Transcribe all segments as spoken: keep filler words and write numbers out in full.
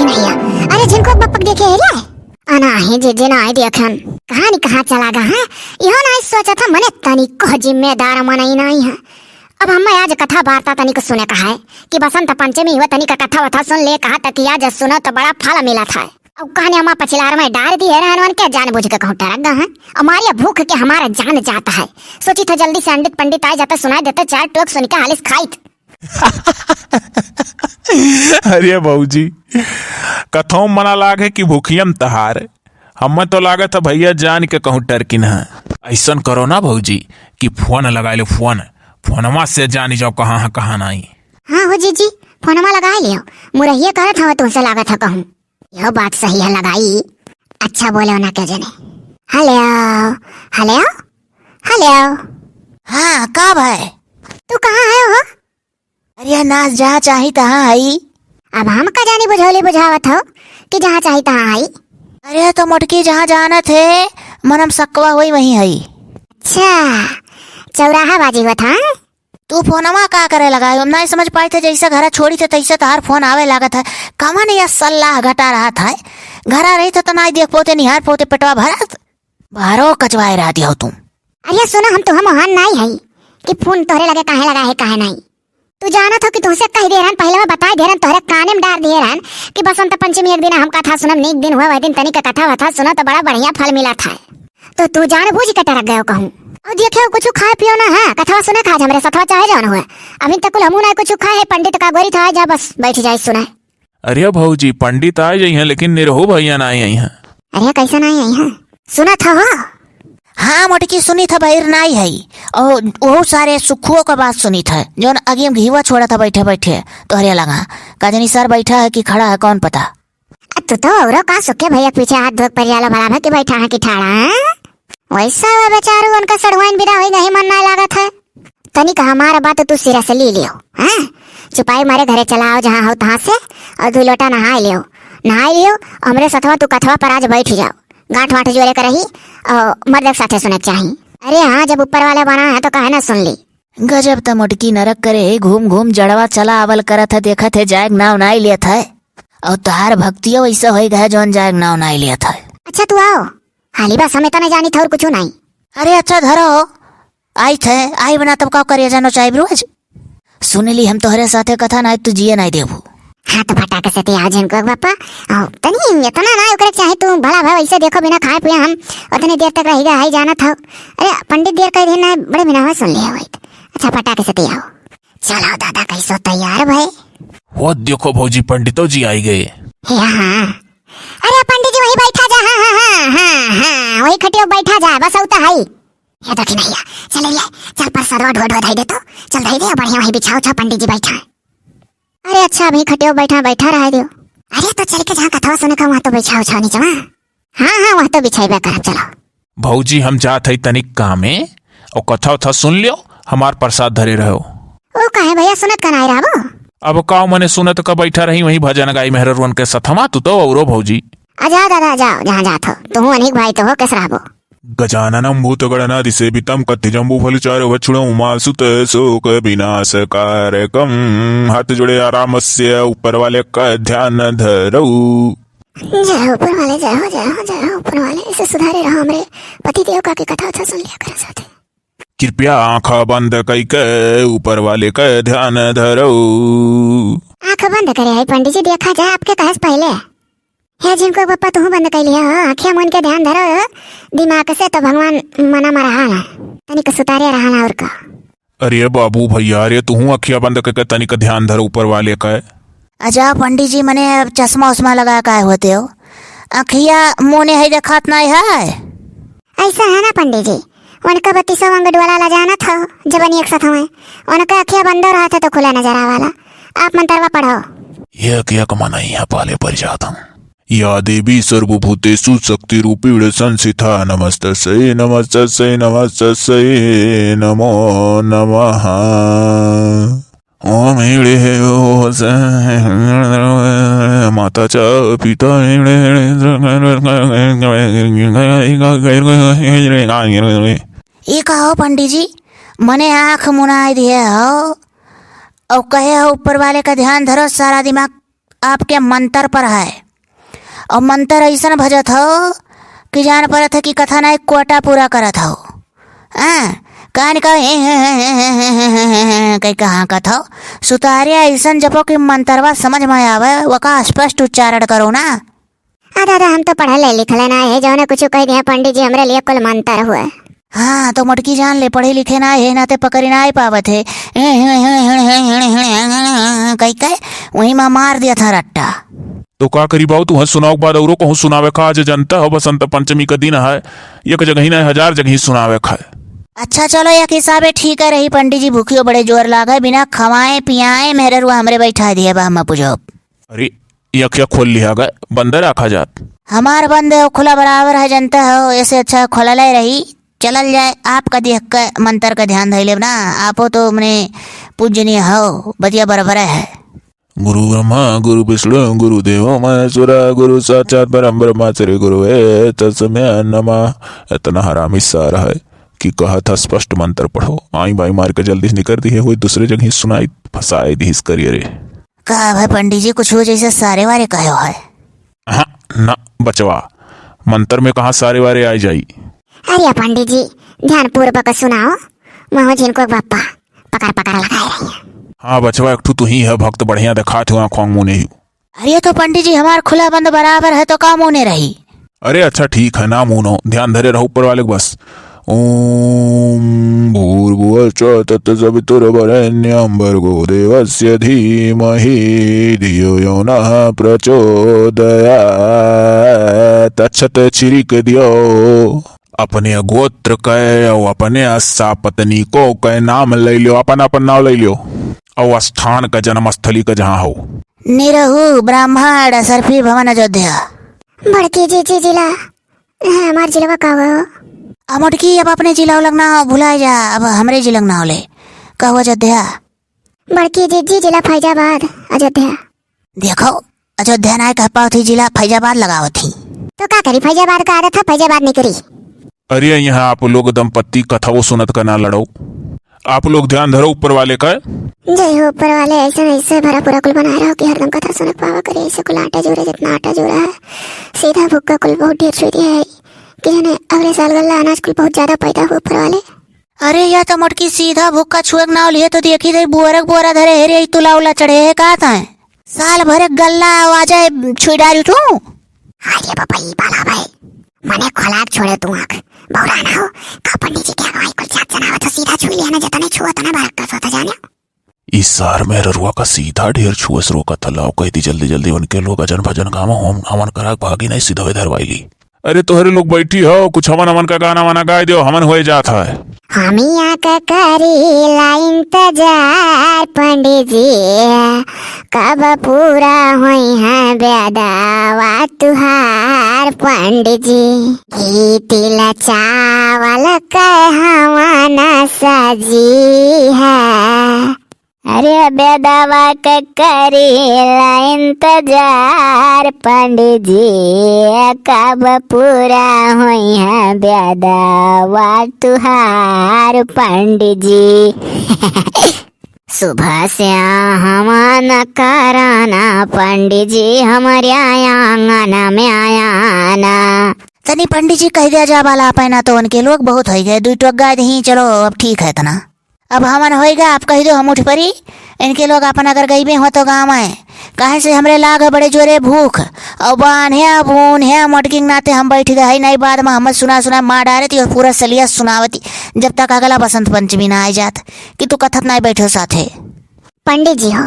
भैया, अरे झिनकुआ बप्पा के देखे है रे? अना है जे, जे ना है देखन। कहाँ नी कहाँ चला गा है? इहो ना सोचा था मने तनी कह जिम्मेदार मनई नहीं है। अब हम आज कथा वार्ता तनिक सुने का है कि बसंत पंचमी हुआ तनिक कथा वथा सुन ले कहा तक कि आज सुनो तो बड़ा फल मिला था। अब कहने हम पछिलार में डार दिए रहन वन के जान बुझ के कहूँ टरक गा है। हमारी भूख के हमारा जान जाता है। सोची था जल्दी से अंडित पंडित आ जाता सुनाई देते चार टोक सुन के हालिस खाइत। अरे भौजी, कथौं मना लाग है कि भूखियम तहार। हमें तो लागत है भैया जान के कहूँ टरकिन है। ऐसन करो ना भौजी कि फोन लगाए लो फोन, फोनमा से जानी जाओ कहाँ है कहाँ नहीं। हाँ हो जीजी, फोनमा लगाए लियो, मुरहिया करत हवा तुमसे लागत है कहूँ। यह बात सही है लगाई। अच्छा बोले ना के जने। हेलो, हेलो, हेलो। हाँ, का भाई? तू कहाँ है हो? अरे नास जहाँ चाही तहाँ हई। अब हम का जानी बुझौली बुझावत हो कि जहाँ चाही तहाँ हई। अरे तो मोटकी जहाँ जानत है, मनम सक्वा होई वहीं हई। अच्छा, चौराहा बाजी हुआ था। तू फोनमा का करे लगा है? हम नाहीं समझ पाइत है, जैसे घरा छोड़ी थे तैसे तहार फोन आवे लागत है। कमन या सल्लाह घटा रहा था। घरा रही थे तो नाहीं देख पोते, निहार पोते पेटवा भरत। बाहरो कचवाए रहती हो तुम। अरे सुनो, हम तो हम ओहान नाहीं है कि फोन तोहरे लगे काहे लगा है काहे नाहीं। तू जानत हो कि तुमसे कह दे रहन, पहले मैं बताए दे रहन, तोहरे काने में डार दिए रहन कि बसंत पंचमी एक दिन हम कथा सुनब, नीक दिन हुआ, वह दिन तनिक कथा वथा सुनो तो बड़ा बढ़िया फल मिला था। तो तू जान बूझ के टरक गयो कहूँ। और देखे हो कुछ खाए पियो ना है, कथवा सुने खाए हमरे सथवा चाहे जौन हुए। अभी तक कुल हमू ना कुछ खाए है, पंडित का गोरी था, जा बस बैठ जाए सुनाए। अरे भौजी, पंडित आ जाई हैं, लेकिन निरहू भैया ना आई हैं। अरे कैसे ना आई हैं? सुनत हो? हाँ मोटकी सुनी था, बहिर नाई है। और वो सारे सुखुओ का बात सुनी था, जौन अगियम घीवा छोड़ा था बैठे बैठे तोहरे लगा। का जानी सर बैठा है कि खड़ा है, कौन पता। आ, तू तो औरो का सुखे भैया के पीछे हाथ धोक परियाला बराबर कि बैठा है कि ठाड़ा है? वैसा हुआ बेचारू, उनका सड़ुआइन विदा होई नहीं मन ना लागत है। तनिक हमार बात तू सिरा से ली लियो, हैं? चुपाई मारे घरे चला आओ जहाँ हो तहाँ से, और दू लोटा नहाए लियो, नहाए लियो, हमरे सथवा तू कथवा पर आज बैठ जाओ, गांठ वांठ जोरे के रही, और मर्द के साथे सुने के चाही। अरे हाँ, जब ऊपर वाले बना है तो काहे ना सुन ली। गजब त मोटकी नरक करे, घूम घूम जड़वा चला आवल करत है, देखत है जायग नाव नाई लेत है। और तोहार भक्तियो ऐसा होई गए जौन जायग नाव नाई लेत है। अच्छा तू आओ, हाली बस हमें तने जानी था और कुछ नहीं। अरे अच्छा धरो, आई थे, आई बना तब का करिए जानो चाहे रोज। सुन ली हम तोहरे साथे कथा नाई तू जिए नाई देबू। हाँ तो फटाक से ते आओ झिनकुआ बप्पा, आओ तनी इतना ना ओकरे चाहे तू भला भाव ऐसे देखो बिना खाए पिए हम उतने देर तक रहिगा है जाना था। अरे पंडित देर कर दिन ना बड़े बिना हुआ सुन लिया हुआ। अच्छा फटाक से ते आओ। चलो दादा, कैसो तैयार भए? वो देखो भौजी, पंडितो जी आई गए। हे हाँ। अरे पंडित जी वही बैठा जा, हाँ, हाँ, हाँ, हाँ, हाँ, वही खटियो बैठा जा, बस औता है। ये देखी नहीं है, चल रे, चल प्रसादवा ढो ढो धई दे तो, चल धई दे, बढ़िया वही बिछाओ छा, पंडित जी बैठा है। अरे अच्छा, अभी खटियो बैठा, बैठा रहा दियो। अरे तो चल के जहाँ कथवा सुने का वहाँ तो बिछाओ छा नीचे वहाँ। हाँ, हाँ, वहाँ तो बिछाई बे करब, चलो। भौजी, हम जात हई तनिक कामे, और कथा उथा सुन लियो, हमार प्रसाद धरे रहो। ओ काहे भैया, सुनत का नाई रहबो? अब काव मने सुनत का बैठा रही, वहीं भजन गाई मेहररुअन के सथमा, तू तो औरो भौजी। आ जाओ दादा, जाओ, जहाँ जात हो, तुहू अनेक भाई तो हो, कैसे रहबो? गजाननं भूतगणनादिसेवितं कथिजम्बूफलचारुभक्षणं उमासुतशोक विनाशकारकं। हाथ जोड़े आराम से ऊपर वाले का ध्यान धरो। जय हो ऊपर वाले, जय हो, जय हो, जय हो ऊपर वाले। ऐसे सुधारे रहो हमरे पति देव का के कथा उथा सुन लिया करो साथे। कृपया आँख बंद कई के ऊपर वाले के ध्यान धरो। आँख बंद करे है पंडित जी, देखा जाए आपके कहे से पहले। हे झिनकुआ बप्पा, तुहू बंद कई लिया हो, आँखिया मन के ध्यान धरो दिमाग से, तो भगवान मना मा रहा ना, तनिक सुतारे रहा ना और का। अरे बाबू भैया, अरे तुहू अखिया बंद करके तनिक ध्यान धर ऊपर वाले का। अच्छा पंडित जी, मने अब चश्मा उश्मा लगा का होते हो? अखिया मोने है देखात नहीं है। ऐसा है ना पंडित जी, उनका बत्तीसों अंग डोला ला जाना था, जबन एक साथ हुए, उनका अखिया बंदो रहा था तो खुला नजर आवाला। आप मंतरवा पढ़ो। ये अखिया कमाना ही है पाले पर जाता हूँ। या देवी सर्वभूतेषु शक्तिरूपेण संस्थिता नमस्तस्यै नमस्तस्यै नमस्तस्यै नमो नमः। ओम ह्रीं ह्रीं ओम स-, माता च पिता। ई का हो पंडित जी, मने आँख मुनाई दिए हो और कहे हो ऊपर वाले का ध्यान धरो, सारा दिमाग आपके मंतर पर है। अउर मंतर अइसन भजत हो कि जान परत है कि कथा नायक कोटा पूरा करत हो। हाँ, कान का कहीं कहाँ कथो, सुतारे अइसन जपो कि मंतरवा समझ में आवे, वका स्पष्ट उच्चारण करो ना। आ दादा, हम तो पढ़ले लिखले ना है, जौने कुछ कह दिया पंडित जी, हमरे लिए कुल मंतर हुए। हाँ, तो मोटकी जान ले, पढ़े लिखे ना है, ना ते पकड़ी ना ही पावत है। कह के वहीं में मार दिया था रट्टा। तो का करी बाऊ, तुहर सुनाव के बाद औरो कहूँ सुनावे का? आज जनता हो, बसंत पंचमी का दिन है, एक जगह ही ना, हजार जगह ही सुनावे का है। अच्छा, चलो, एक हिसाबे ठीक है रही पंडित जी, भूखियो बड़े जोर लागे, बिना खवाए पियाए मेहररुआ हमरे बैठा दिए बा, हम पूछो। अरे, ये क्या खोल लिया गए, बंद रखा जात? हमार बंद है, खुला बराबर है, जनता हो, ऐसे अच्छा खोलले रही। चलल जाए, आपका देख के मंतर का ध्यान धइले ना, आपो तो मने पूजनीय हो, बतिया बराबर है। गुरु ब्रह्मा गुरु विष्णु गुरु देवो महेश्वरा, गुरु साक्षात परम ब्रह्मा श्री गुरुवे तस्मै नमः। इतना हरामी सार है कि कहत है स्पष्ट मंत्र पढ़ो, आई बाई मार के जल्दी से निकर दिहे, हुई दूसरे जगह ही सुनाई फंसाए दिहिस करिए रे। का भाई पंडित जी, कुछ हो जैसे सारे वारे कहो है? हाँ, ना बचवा, मंत्र में कहाँ सारे वारे आ जाई। अरे पंडित जी, ध्यान पूर्वक सुनाओ, महू जिनको बप्पा पकड़ पकड़ लगाए रही है। हाँ बचवा, एक ठू तू ही है भक्त, बढ़िया दिखात हुआ खोंग मुने ही। अरे तो पंडित जी, हमार खुला बंद बराबर है, तो का मुने रही? अरे अच्छा ठीक है, ना मुनो, ध्यान धरे रहो ऊपर वाले को बस। ओम भूर्भुवः स्वः तत्सवितुर्वरेण्यं भर्गो देवस्य धीमहि धियो यो नः प्रचोदयात्। अच्छा ते छिड़क दियो। अपने गोत्र के और अपने अस्सा पत्नी को के नाम ले लियो, अपन अपन नाम ले लियो, और स्थान का, जन्मस्थली का जहाँ हो। निरहू ब्राह्मण सरफी भवन अयोध्या। बड़की जी, जी जिला, हाँ, हमार जिलवा का हो? अ मोटकी, अब अपने जिला उलग ना भुलाए जा, अब हमरे जिलग ना होले। का हो अयोध्या? बड़की जी, जी जिला फैजाबाद, अयोध्या। देखो, अयोध्या नाय कह पावत ही, जिला फैजाबाद लगावत ही। तो का करी, फैजाबाद का आदत है, फैजाबाद नहीं करी। अरे, यहाँ आप लोग दंपत्ति कथाओ सुनत का ना लड़ो, आप लोग ध्यान धरो ऊपर वाले का। जय हो ऊपर वाले, ऐसे ऐसे भरा पूरा कुल बनाए रहो कि हरदम कथा सुनत पावा करे, ऐसे कुल आटा जोरे जितना आटा जोरा है, सीधा भुक्का कुल बहुत ढेर छुई दिया है कि जने अगले साल गल्ला अनाज कुल बहुत ज्यादा पैदा हो ऊपर वाले। अरे, या तो मोटकी सीधा भुक्का छुएक नाव लिए तो देखी दे, बुअरक बुअरा धरे हेरे, ई तुला उला चढ़े है का ताय? साल भरे गल्ला आवाजे छुई डालू तू। अरे बाबा, ई बाला भाई, मने खोलाक छोड़े तू आँख। बौरा ना हो, का पंडित जी के अगुवाई कुल जात जनावत हो, सीधा छुई लिया ना, जतने छुआ तने बरक कर सोता जाने। ई सार मेहररुआ का सीधा ढेर छुअस रोकत ह, लाओ कह दी जल्दी जल्दी उनके लोग अजन भजन गावा, होम हवन करा के भागी नहीं, सीधवे धरवाई ली। अरे तोहरे लोग बैठी हो, कुछ हवन हवन का गाना वाना गाए दियो, हवन होए जात है। हमिया के करी ला इंतजार पंडित जी, कब पूरा होई है ब्यादावा तुहार पंडित जी। ई तिल चावल के हवन सजी है। अरे बेदवा के करीला इंतजार पंडित जी, कब पूरा होई है बेदवा तुहार पंडित जी। सुबह से हवन कराना पंडित जी, हमरे आंगन में आयाना। तनी पंडित जी कह दिया जा बाला, पैना तो उनके लोग बहुत होई गए, दुई टोक गाय दही, चलो अब ठीक है इतना। अब हवन होइगा, आप कहि दो हम उठ परी। इनके लोग आपन अगर गइबे हो तो गाँव आए, काहे से हमरे लाग है बड़े जोरे भूख। और बान्हे बून्हे मोटकी के नाते हम बैठ गए है, नहीं बाद में हम सुना सुना मार डारती और पूरा सलिया सुनावती, जब तक अगला बसंत पंचमी ना आए जात कि तू कथत नहीं बैठो साथे। पंडित जी हो,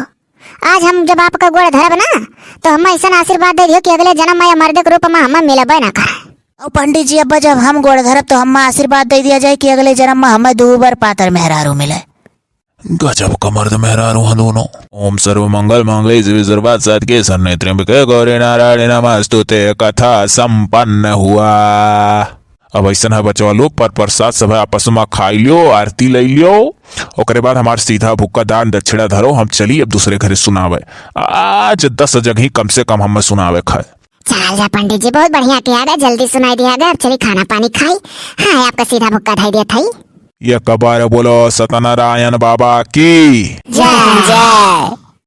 आज हम जब आपका गोड़ धरब ना, तो हम ऐसा आशीर्वाद दे दियो कि अगले जन्म में या मर्द के रूप में हम मिलबे ना करे। और पंडित जी, अब जब हम गोड़ धरब तो हम आशीर्वाद दे दिया जाए कि अगले जन्म में हमें दो बार पातर मेहरारू मिले। गजब का मर्द मेहरारू हैं दोनों। ओम सर्व मंगल मांगल्ये शिवे सर्वार्थ साधिके शरण्ये त्र्यंबके गौरी नारायणी नमोस्तुते। कथा संपन्न हुआ। अब ऐसन है बचवा लोग, पर प्रसाद सब है आपस में खाई लियो, आरती ले लियो, ओकरे बाद हमार सीधा भुक्का दान दक्षिणा धरो, हम चली अब दूसरे घरे सुनावे। आज दस जगह कम से कम हमें सुनावे खाए। चल जा पंडित जी, बहुत बढ़िया किया गया, जल्दी सुनाई दिया गया। अब चली खाना पानी खाई। हाँ, आपका सीधा भुक्का धाई दिया था। ये कबार बोलो सत्यनारायण बाबा की। जय जय।